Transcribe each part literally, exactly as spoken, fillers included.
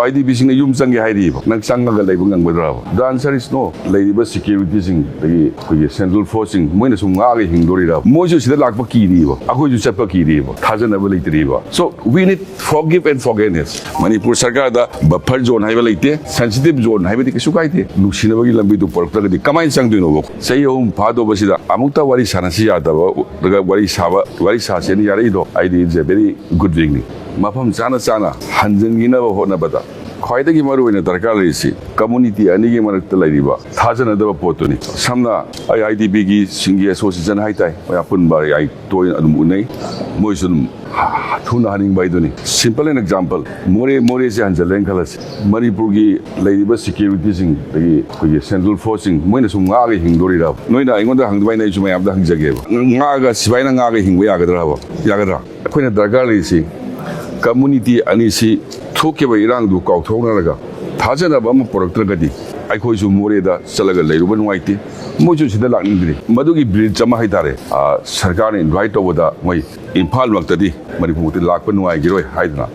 I D ꯄꯤꯁꯤꯡꯅ ꯌꯨꯝ ꯆꯪꯒꯦ ꯍꯥꯏꯔꯤꯕ, ꯅꯪ ꯆꯪꯉꯒ ꯂꯩꯕ ꯉꯝꯒꯗ꯭ꯔꯕ? The answer is no. ꯂꯩꯔꯤꯕ ꯁꯦꯀ꯭ꯌꯨꯔꯤꯇꯤꯁꯤꯡ, ꯑꯗꯒꯤ ꯑꯩꯈꯣꯏꯒꯤ ꯁꯦꯟꯇ꯭ꯔꯦꯜ ꯐꯣꯔꯁꯁꯤꯡ, ꯃꯣꯏꯅ ꯁꯨꯝ ꯉꯥꯛꯑꯒ ꯍꯤꯡꯗꯣꯔꯤꯔꯕ? ꯃꯣꯏꯁꯨ ꯁꯤꯗ ꯂꯥꯛꯄ ꯀꯤꯔꯤꯕ, ꯑꯩꯈꯣꯏꯁꯨ ꯆꯠꯄ ꯀꯤꯔꯤꯕ, ꯊꯥꯖꯅꯕ ꯂꯩꯇ꯭ꯔꯤꯕ꯫ So we need forgive and forgiveness. ꯃꯅꯤꯄꯨꯔ ꯁꯔꯀꯥꯔꯗ ꯕꯐꯔ ꯖꯣꯟ ꯍꯥꯏꯕ ꯂꯩꯇꯦ, ꯁꯦꯟꯁꯤꯇꯤꯚ ꯖꯣꯟ ꯍꯥꯏꯕꯗꯤ ꯀꯩꯁꯨ ꯀꯥꯏꯗꯦ꯫ ꯅꯨꯡꯁꯤꯅꯕꯒꯤ ꯂꯝꯕꯤꯗꯨ ꯄꯨꯔꯛꯇ꯭ꯔꯒꯗꯤ ꯀꯃꯥꯏꯅ ꯆꯪꯗꯣꯏꯅꯣꯕ? ꯆꯍꯤ ꯑꯍꯨꯝ ꯐꯥꯗꯧꯕꯁꯤꯗ ꯑꯃꯨꯛꯇ ꯋꯥꯔꯤ ꯁꯥꯟꯅꯁꯤ ꯌꯥꯗꯕ, ꯋꯥꯔꯤ ꯁꯥꯕ, ꯋꯥꯔꯤ ꯁꯥꯁꯦꯅ ꯌꯥꯔꯛꯏꯗꯣ, ꯑꯩꯗꯤ it's a very good beginning. ꯃꯐꯝ ꯆꯥꯅ ꯆꯥꯅ ꯍꯟꯖꯤꯟꯈꯤꯅꯕ ꯍꯣꯠꯅꯕꯗ ꯈ꯭ꯋꯥꯏꯗꯒꯤ ꯃꯔꯨꯑꯣꯏꯅ ꯗꯔꯀꯥꯔ ꯂꯩꯔꯤꯁꯤ ꯀꯝꯃꯨꯅꯤꯇꯤ ꯑꯅꯤꯒꯤ ꯃꯔꯛꯇ ꯂꯩꯔꯤꯕ ꯊꯥꯖꯅꯗꯕ ꯄꯣꯠꯇꯨꯅꯤ꯫ ꯁꯝꯅ ꯑꯩ ꯑꯥꯏ ꯗꯤ ꯄꯤꯒꯤ ꯁꯤꯡꯒꯤ ꯑꯦꯁꯣꯁꯤꯌꯦꯁꯟ ꯍꯥꯏꯇꯥꯔꯦ, ꯃꯣꯏ ꯑꯄꯨꯟꯕ ꯑꯩ ꯇꯣꯏꯅ ꯑꯗꯨꯝ ꯎꯅꯩ, ꯃꯣꯏꯁꯨ ꯑꯗꯨꯝ ꯊꯨꯅ ꯍꯟꯅꯤꯡꯕ ꯍꯥꯏꯗꯨꯅꯤ꯫ Simple an example, ꯃꯣꯔꯦ, ꯃꯣꯔꯦꯁꯦ ꯍꯟꯖꯜꯂꯦꯅ ꯈꯜꯂꯁꯤ, ꯃꯅꯤꯄꯨꯔꯒꯤ ꯂꯩꯔꯤꯕ ꯁꯦꯀ꯭ꯌꯨꯔꯤꯇꯤꯁꯤꯡ, ꯑꯗꯒꯤ ꯑꯩꯈꯣꯏꯒꯤ ꯁꯦꯟꯇ꯭ꯔꯦꯜ ꯐꯣꯔꯁꯁꯤꯡ, ꯃꯣꯏꯅ ꯁꯨꯝ ꯉꯥꯛꯑꯒ ꯍꯤꯡꯗꯣꯔꯤꯔꯕ? ꯅꯣꯏꯅ ꯑꯩꯉꯣꯟꯗ ꯍꯪꯗꯕ ꯑꯩꯅ ꯑꯩꯁꯨ ꯃꯌꯥꯝꯗ ꯍꯪꯖꯒꯦꯕ, ꯉꯥꯛꯑꯒ, ꯁꯤꯐꯥꯏꯅ ꯉꯥꯛꯑꯒ ꯍꯤꯡꯕ ꯌꯥꯒꯗ꯭ꯔꯕ? ꯌꯥꯒꯗ꯭ꯔꯥ? ꯑꯩꯈꯣꯏꯅ ꯗꯔꯀꯥꯔ ꯂꯩꯔꯤꯁꯤ ꯀꯝꯃꯨꯅꯤꯇꯤ ꯑꯅꯤꯁꯤ ꯊꯣꯛꯈꯤꯕ ꯏꯔꯥꯡꯗꯨ ꯀꯥꯎꯊꯣꯛꯅꯔꯒ ꯊꯥꯖꯅꯕ ꯑꯃ ꯄꯨꯔꯛꯇ꯭ꯔꯒꯗꯤ ꯑꯩꯈꯣꯏꯁꯨ ꯃꯣꯔꯦꯗ ꯆꯠꯂꯒ ꯂꯩꯔꯨꯕ ꯅꯨꯡꯉꯥꯏꯇꯦ, ꯃꯣꯏꯁꯨ ꯁꯤꯗ ꯂꯥꯛꯅꯤꯡꯗ꯭ꯔꯤ꯫ ꯃꯗꯨꯒꯤ ꯕ꯭ꯔꯤꯖ ꯑꯃ ꯍꯥꯏꯇꯥꯔꯦ, ꯑ, ꯁꯔꯀꯥꯔꯅ ꯏꯟꯚꯥꯏꯠ ꯇꯧꯕꯗ ꯃꯣꯏ ꯏꯝꯐꯥꯜꯃꯛꯇꯗꯤ ꯃꯅꯤꯄꯨꯔꯃꯛꯇꯗꯤ ꯂꯥꯛꯄ ꯅꯨꯡꯉꯥꯏꯈꯤꯔꯣꯏ ꯍꯥꯏꯗꯅ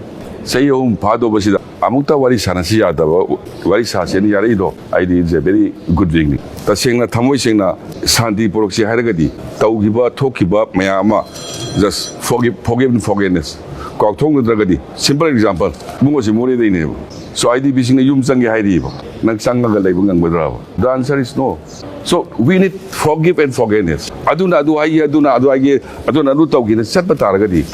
ꯆꯍꯤ ꯑꯍꯨꯝ ꯐꯥꯗꯧꯕꯁꯤꯗ ꯑꯃꯨꯛꯇ ꯋꯥꯔꯤ ꯁꯥꯟꯅꯁꯤ ꯌꯥꯗꯕ, ꯋꯥꯔꯤ ꯁꯥꯁꯦꯅ ꯌꯥꯔꯛꯏꯗꯣ, ꯑꯩꯗꯤ it's a very good beginning. ꯇꯁꯦꯡꯅ ꯊꯃꯣꯏ ꯁꯦꯡꯅ ꯁꯥꯟꯇꯤ ꯄꯨꯔꯛꯁꯤ ꯍꯥꯏꯔꯒꯗꯤ ꯇꯧꯈꯤꯕ ꯊꯣꯛꯈꯤꯕ ꯃꯌꯥꯝ ꯑꯃ just forgive, forgive and forgiveness, ꯀꯥꯎꯊꯣꯛꯅꯗ꯭ꯔꯒꯗꯤ, simple example, ꯏꯕꯨꯡꯉꯣꯁꯤ ꯃꯣꯔꯦꯗꯩꯅꯦꯕ꯫ So I D ꯄꯤꯁꯤꯡꯅ ꯌꯨꯝ ꯆꯪꯒꯦ ꯍꯥꯏꯔꯤꯕ, ꯅꯪ ꯆꯪꯉꯒ ꯂꯩꯕ ꯉꯝꯒꯗ꯭ꯔꯕ? The answer is no. So we need forgive and forgiveness. ꯑꯗꯨꯅ ꯑꯗꯨ ꯍꯥꯏꯒꯦ, ꯑꯗꯨꯅ ꯑꯗꯨ ꯍꯥꯏꯒꯦ, ꯑꯗꯨꯅ ꯑꯗꯨ ꯇꯧꯒꯦꯅ ꯆꯠꯄ ꯇꯥꯔꯒꯗꯤ,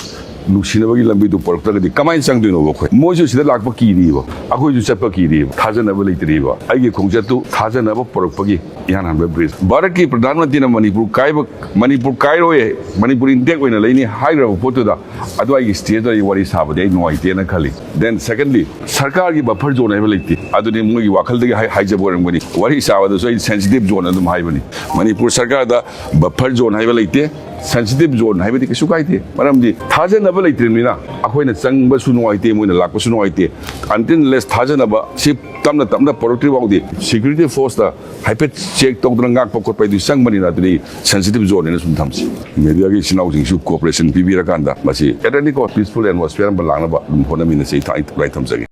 ꯅꯨꯡꯁꯤꯅꯕꯒꯤ ꯂꯝꯕꯤꯗꯨ ꯄꯨꯔꯛꯇ꯭ꯔꯒꯗꯤ ꯀꯃꯥꯏꯅ ꯆꯪꯗꯣꯏꯅꯣꯕ ꯑꯩꯈꯣꯏ? ꯃꯣꯏꯁꯨ ꯁꯤꯗ ꯂꯥꯛꯄ ꯀꯤꯔꯤꯕ, ꯑꯩꯈꯣꯏꯁꯨ ꯆꯠꯄ ꯀꯤꯔꯤꯕ, ꯊꯥꯖꯅꯕ ꯂꯩꯇ꯭ꯔꯤꯕ꯫ ꯑꯩꯒꯤ ꯈꯣꯡꯆꯠꯇꯨ ꯊꯥꯖꯅꯕ ꯄꯨꯔꯛꯄꯒꯤ ꯏꯍꯥꯟ ꯍꯥꯟꯕ ꯕ꯭ꯔꯤꯖ꯫ ꯚꯥꯔꯠꯀꯤ ꯄ꯭ꯔꯙꯥꯟ ꯃꯟꯇ꯭ꯔꯤꯅ ꯃꯅꯤꯄꯨꯔ ꯀꯥꯏꯕ, ꯃꯅꯤꯄꯨꯔ ꯀꯥꯏꯔꯣꯏ, ꯃꯅꯤꯄꯨꯔ ꯏꯟꯇꯦꯛ ꯑꯣꯏꯅ ꯂꯩꯅꯤ ꯍꯥꯏꯈ꯭ꯔꯕ ꯄꯣꯠꯇꯨꯗ ꯑꯗꯨꯋꯥꯏꯒꯤ ꯁ꯭ꯇꯦꯖꯇ ꯑꯩ ꯋꯥꯔꯤ ꯁꯥꯕꯗꯤ ꯑꯩ ꯅꯨꯡꯉꯥꯏꯇꯦꯅ ꯈꯜꯂꯤ꯫ Then secondly, ꯁꯔꯀꯥꯔꯒꯤ ꯕꯐꯔ ꯖꯣꯟ ꯍꯥꯏꯕ ꯂꯩꯇꯦ꯫ ꯑꯗꯨꯗꯤ ꯃꯣꯏꯒꯤ ꯋꯥꯈꯜꯗꯒꯤ ꯍꯥꯏ-, ꯍꯥꯏꯖꯕ ꯑꯣꯏꯔꯝꯒꯅꯤ꯫ ꯋꯥꯔꯤ ꯁꯥꯕꯗꯁꯨ ꯑꯩ ꯁꯦꯟꯁꯤꯇꯤꯚ ꯖꯣꯟ ꯑꯗꯨꯝ ꯍꯥꯏꯕꯅꯤ꯫ ꯃꯅꯤꯄꯨꯔ ꯁꯔꯀꯥꯔꯗ ꯕꯐꯔ ꯖꯣꯟ ꯍꯥꯏꯕ ꯂꯩꯇꯦ꯫ ꯁꯦꯟꯁꯤꯇꯤꯚ ꯖꯣꯟ ꯍꯥꯏꯕꯗꯤ ꯀꯩꯁꯨ ꯀꯥꯏꯗꯦ꯫ ꯃꯔꯝꯗꯤ ꯊꯥꯖꯅꯕ ꯂꯩꯇ꯭ꯔꯤꯕꯅꯤꯅ ꯑꯩꯈꯣꯏꯅ ꯆꯪꯕꯁꯨ ꯅꯨꯡꯉꯥꯏꯇꯦ, ꯃꯣꯏꯅ ꯂꯥꯛꯄꯁꯨ ꯅꯨꯡꯉꯥꯏꯇꯦ꯫ Until unless ꯊꯥꯖꯅꯕ ꯁꯤ ꯇꯞꯅ ꯇꯞꯅ ꯄꯨꯔꯛꯇ꯭ꯔꯤ ꯐꯥꯎꯗꯤ security force ꯇ ꯍꯥꯏꯐꯦꯠ ꯆꯦꯛ ꯇꯧꯗꯅ ꯉꯥꯛꯄ ꯈꯣꯠꯄ ꯍꯥꯏꯗꯨ ꯆꯪꯕꯅꯤꯅ ꯑꯗꯨꯗꯤ ꯁꯦꯟꯁꯤꯇꯤꯚ ꯖꯣꯟ ꯍꯥꯏꯅ ꯁꯨꯝ ꯊꯝꯁꯤ꯫ ꯃꯦꯗꯤꯌꯥꯒꯤ ꯏꯆꯤꯟ ꯏꯅꯥꯎꯁꯤꯡꯁꯨ ꯀꯣꯑꯣꯄꯔꯦꯁꯟ ꯄꯤꯕꯤꯔꯀꯥꯟꯗ ꯃꯁꯤ at any cost peaceful and peaceful atmosphere ꯑꯃ ꯂꯥꯛꯅꯕ ꯑꯗꯨꯝ ꯍꯣꯠꯅꯃꯤꯟꯅꯁꯤ꯫ ꯑꯩ ꯊꯥ-, ꯑꯩ ꯊꯝꯖꯒꯦ꯫